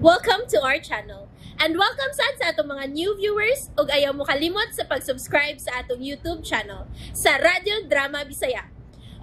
Welcome to our channel. And welcome sad sa atong mga new viewers ug ayaw mo kalimot sa pag-subscribe sa atong YouTube channel sa Radyo Drama Bisaya.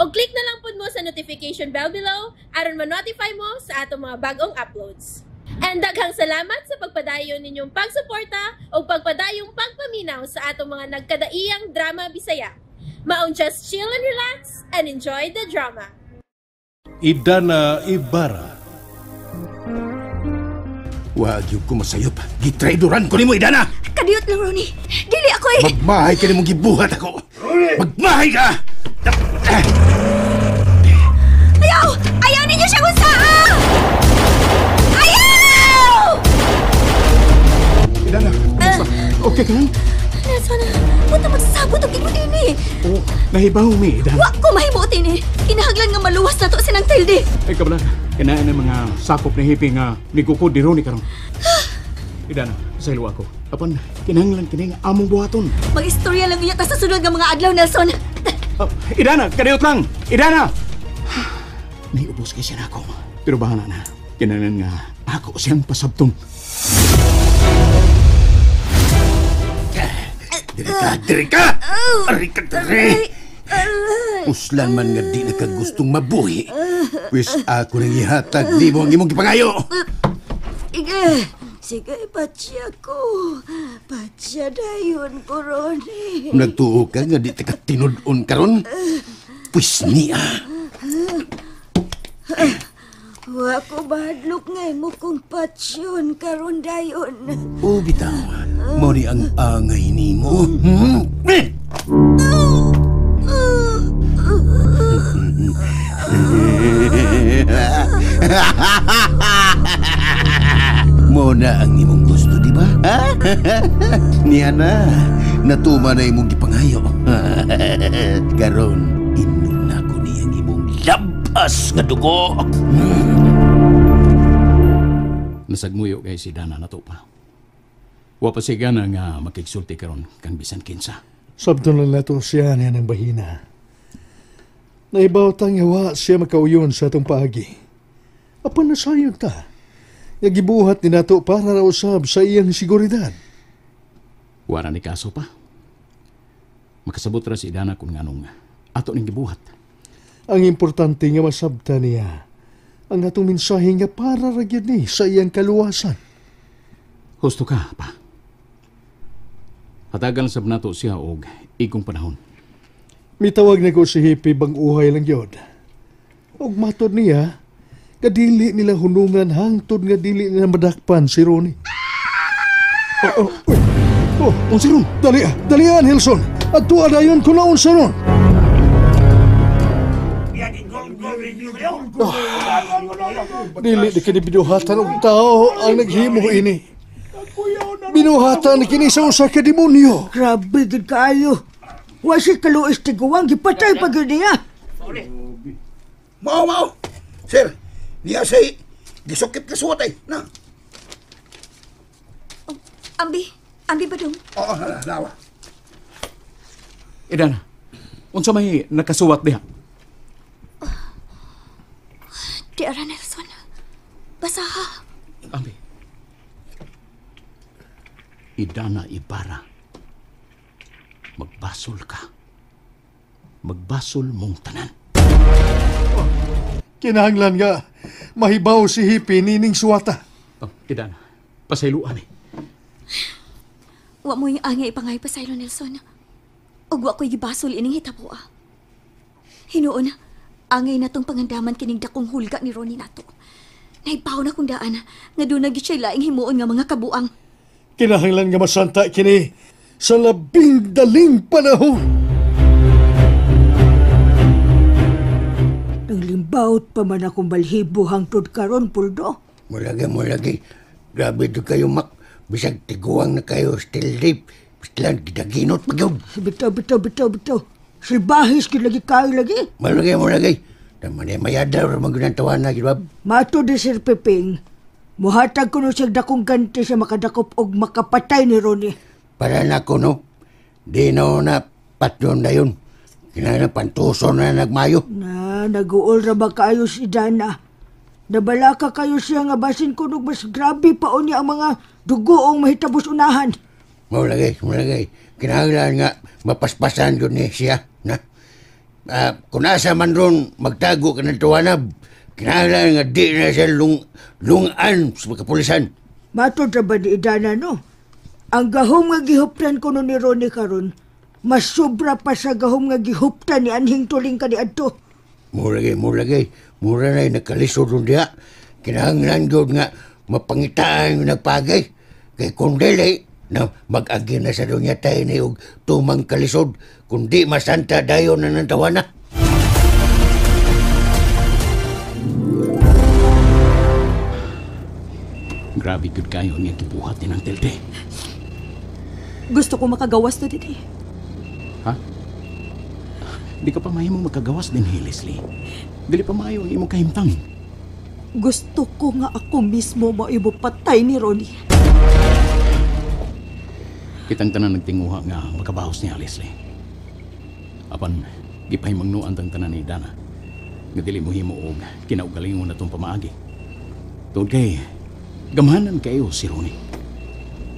Og click na lang pud mo sa notification bell below aron ma-notify mo sa atong mga bagong uploads. And daghang salamat sa pagpadayon ninyong pagsuporta ug pagpadayong pagpaminaw sa atong mga nagkadaiyang drama Bisaya. Maong just chill and relax and enjoy the drama. Idana Ibarra. Wag yung ko masayop. Gitraidoran ko nimo, Idana! Kadiyot lang, Ronnie. Dili ako eh. Magmahay ka nimong gibuhat ako! Magmahay ka! Ayaw! Ayaw ninyo siya usaa! Ayaw! Idana, kumusta? Okay ka lang? Nelson, punta magsasabot og imo dini. Oh, nahibaw mi, Idana. Wa ko mahimuot ini. Kinahanglan nga maluwas na to sinang Tilde. Ay, kabala. Kinain ang mga sakop ni Hippie nga nigukod ni Ronnie karon. Idana, sa ilo ako. Apan, kinahanglan kini nga among buhaton. Mag-istorya lang niya ta sa sunod nga mga adlaw, Nelson. Ah, Idana, kadiyot lang! Idana! Naiubos kay siya nako. Pero bahala na. Kinahanglan nga ako siyang pasabtong. Diri ka, diri ka! Ari ka, diri! Uslan man nga di na ka gustong mabuhi. Wis ako nang ihatag nimo ang imong gipangayo. Sige, sige, patsya ko. Patsya dayon ko, Ronnie. Nagtuo ka nga di ta ka tinud-on karon. Pwis niya. Wa ko bahadlok nga mo kong patsyon karon dayon. O bitaw, mao ni ang angay nimo. Hmm? Eh! Mo na ang imong gusto, di ba? Ha? Niya na, natuma na imong gipangayo. Karon, inom na ko niyang imong labas nga dugo. Nasagmuyo kay si Dana na to pa. Wa pa siya gana nga makigsulti karon kang bisan kinsa. Sabto lang nato siya niya ng bahina. Naibaw tang yawa siya makauyon sa atong paagi. Apan nasayod ta. Nga gibuhat ni nato para ra usab sa iyang seguridad. Wara ni kaso pa. Makasabot ra si Dana kung nganong ato ning gibuhat. Ang importante nga masabta niya ang atong mensahe nga para ra gyud ni sa iyang kaluwasan. Husto ka pa. Hatagan sab nato siya og igong panahon. Mitawag na ko si Hippie bang uhay lang yun. Og matod niya, kadili nila hunungan hangtod nga dili nila madakpan si Ronnie. Oh, oh, uy. Oh, Unsa ron? Dali, dalian, Hilson. At tuwa dayon ko na unsa ron. Oh, dili di kini binuhatan og tao ang naghimo ini. Binuhatan ni kini sa usa ka demonyo. Grabe gid kaayo. Wa si kaluis tiguang gipatay pa gyud niya. Mao, mao. Sir, niya say gisukip ka suwat ay. Na. Ambi, ambi ba dong? Oo, na, nawa. Idana, unsa may nakasuwat diha? Di ara, Nelson. Basaha. Ambi. Idana Ibarra. Magbasol ka. Magbasol mong tanan. Kinahanglan nga mahibaw si Hippie nining suwata. Oh, Idana, pasayloan eh. Wa mo yung angay ipangay pasaylo, Nelson. Ug wa ko'y gibasol ining hitabo ah. Hinuon, angay na tong pangandaman kining dakong hulga ni Ronnie nato. Nahibaw na kong daan nga doon na gyud siya'y laing himuon nga mga kabuang. Kinahanglan nga masanta kini sa labing daling panahon. Nanglimbaot pa man akong balhibo hangtod karon, Puldo. Mulagi, mulagi. Grabe do kayo, Mak. Bisag tiguang na kayo, still deep. Bislan, gidaginot pa yun. Bitaw, bitaw, bitaw, bitaw. Silbahis gid lagi kayo lagi. Mulagi, mulagi. Tama na mayadaw ramang ginantawa na, gilbab. Mato di Sir Pepeng. Muhatag ko no siyang dakong ganti sa makadakop og makapatay ni Ronnie. Para na ko, no? Di na na patyon na yun. Kinahanglan pantuso na nagmayo. Na, nag-uol ra ba kaayo si Dana? Nabalaka kayo siya nga basin kunog mas grabe pa unya ang mga dugoong mahitabos unahan. Mao lagi. Kinahanglan nga mapaspasan yun ni siya. Na? Kung asa man ron magtago ka ng tuwanab, kinahanglan nga di na siya lungan sa kapulisan. Matod ra ba ni Idana, no? Ang gahom nga gihuptan ko ni Ronnie karon, mas sobra pa sa gahom nga gihuptan ni anhing tuling kaniadto. Mura lagi. Mura na nakalisod ron diha. Kinahanglan yun nga mapangitaan yung nagpagay. Kay kung dili, na mag-agi na sa dunya tayo na yung tumang kalisod, kundi masanta dayon na ng tawana. Grabe good kayo niya gibuhat din ang tilde. Gusto ko makagawas na din eh. Ha? Di ka pa mahimong makagawas din, eh, Leslie. Dili pa maayo ang imong kahimtang. Gusto ko nga ako mismo maibo patay ni Ronnie. Kitang tanan nagtinguha nga makabahos niya, Leslie. Apan, gipahimangnuan tang tanan ni Dana. Nga dili mo himo og kinaugalingon na tong pamaagi. Tungod kay, gamhanan kayo si Ronnie.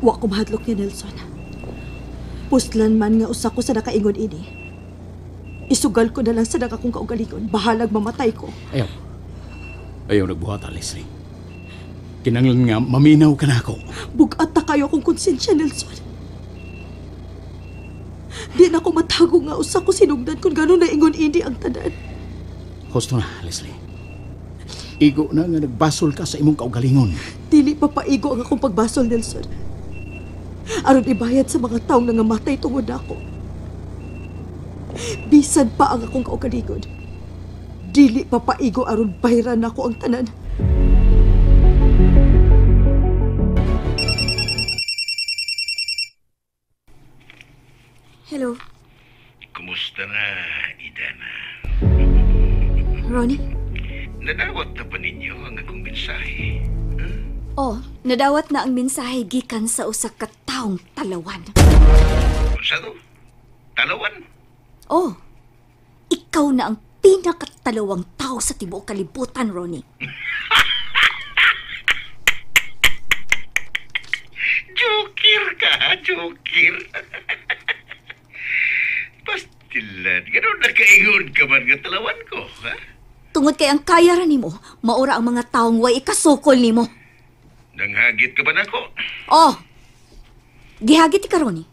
Wa ko mahadlok ni Nelson. Puslan man nga usa ko sa nakaingon ini. Isugal ko na lang sa nakakong kaugalingon. Bahalag mamatay ko. Ayaw. Ayaw nagbuhat, Leslie. Kinanglan nga maminaw ka na ako. Bugat na kayo akong konsensya, Nelson. Di na ko matago nga usa ko sinugdan kung gano'n na ingon ini ang tanan. Husto na, Leslie. Igo na nga nagbasol ka sa imong kaugalingon. Dili pa paigo ang akong pagbasol, Nelson. Aron ibayad sa mga taong nangamatay tungod ako. Bisan pa ang akong kaugalingon. Dili pa paigo aron bayran ako ang tanan. Hello. Kumusta na, Idana? Ronnie? Nadawat na ba ninyo ang akong mensahe? Huh? Oh, nadawat na ang mensahe gikan sa usa ka taong talawan. Unsa to? Talawan? Oh, ikaw na ang pinakatalawang tao sa tibuok kalibutan, Ronnie. Joker ka, ha? Joker. Pastilan, ganun nakaingon ka man nga talawan ko, ha? Tungod kay ang kaya ra nimo, maura ang mga taong way ikasukol nimo. Nanghagit ka ba nako? Oh, gihagit ka, Ronnie.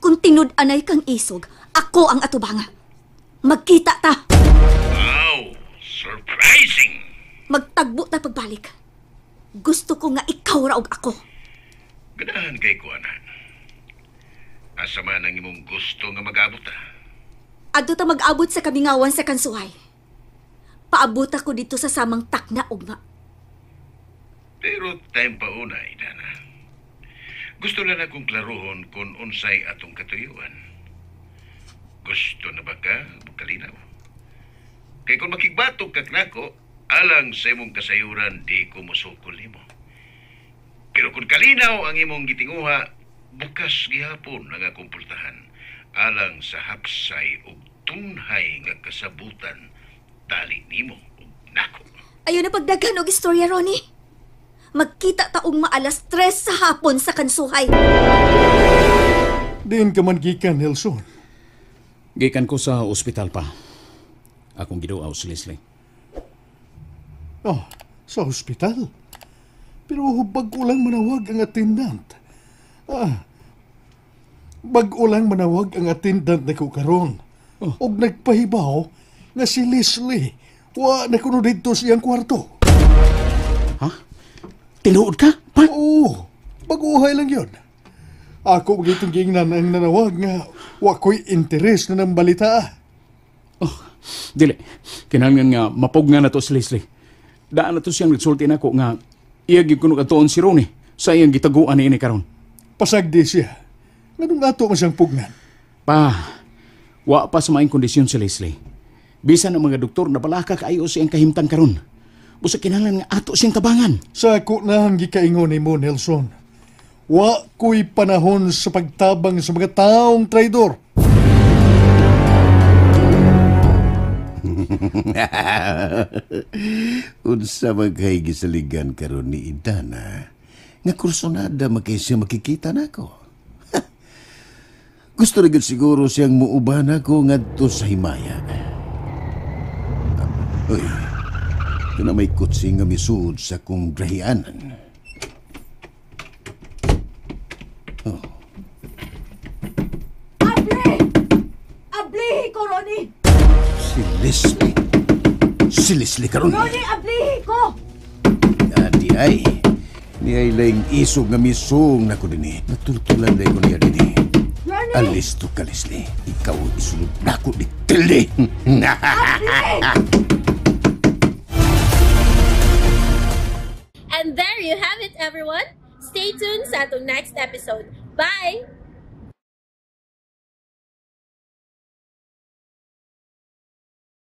Kung tinud-anay kang isog, ako ang atubanga. Magkita ta. Wow, surprising. Magtagbo ta pagbalik. Gusto ko nga ikaw ra og ako. Ganahan kay ko, anak. Asa man ang imong gusto nga mag-abot ta? Adto ta mag-abot sa kamingawan sa Kansuhay. Paabot ako dito sa samang takna ugma. Pero time pa una, Idana. Gusto lang akong klaruhon kung unsay atong katuyuan. Gusto na ba ka, kalinaw? Kay kung makigbatok ka nako, alang sa imong kasayuran, di ko musukol nimo. Pero kung kalinaw ang imong gitinguha, bukas gihapon ang akong pultahan, alang sa hapsay ug tunhay nga kasabutan, tali nimo ug nako. Ayaw na pagdaghan og istorya, Ronnie. Magkita ta ugma 3:00 sa hapon sa Kansuhay. Diin ka man gikan, Nelson. Gikan ko sa ospital pa. Akong giduaw si Leslie. Oh, sa ospital? Pero bago lang manawag ang attendant. Bago lang manawag ang attendant na ko karon. Oh. Og nagpahibaw nga si Leslie wa na kuno didto sa iyang kwarto. Ha? Tinuod ka? Pa? Oo, baguhay lang yun. Ako gitong giingnan ang nanawag nga wa ko'y interes na ng balita. Oh, dili. Kinahanglan nga mapog nga na to si Leslie. Daan na to siyang nagsulti nako nga iya gyud kuno katuon si Ronnie sa iyang gitaguan niini karon. Pasagdi siya. Nganong ato man siyang pugnan? Pa, wa pa sa maayong kondisyon si Leslie. Bisan ang mga doktor na balaka kaayo siyang kahimtang karon. Busa kinahanglan nga ato siyang tabangan. Sa ako na ang gikaingon nimo, Nelson. Wa ko'y panahon sa pagtabang sa mga taong traidor. Unsa man kay gisaligan karon ni Idana nga kursonada man kay siya makikita nako. Gusto ra gyud siguro siyang muuban ako ngadto sa himaya. Uy, na may kutsi nga misuod sa kong drahianan. Oh. Abli! Ablihi ko, Ronnie! Si Leslie. Si Leslie karon. Ronnie, ablihi ko! Adi ay. Ni ay laing isog nga misong nako dinhi. Natultulan day ko niya dinhi. Ronnie! Alis to ka, Leslie. Ikaw ang isulod nako ni Tilly. And there you have it, everyone. Stay tuned sa atong next episode. Bye!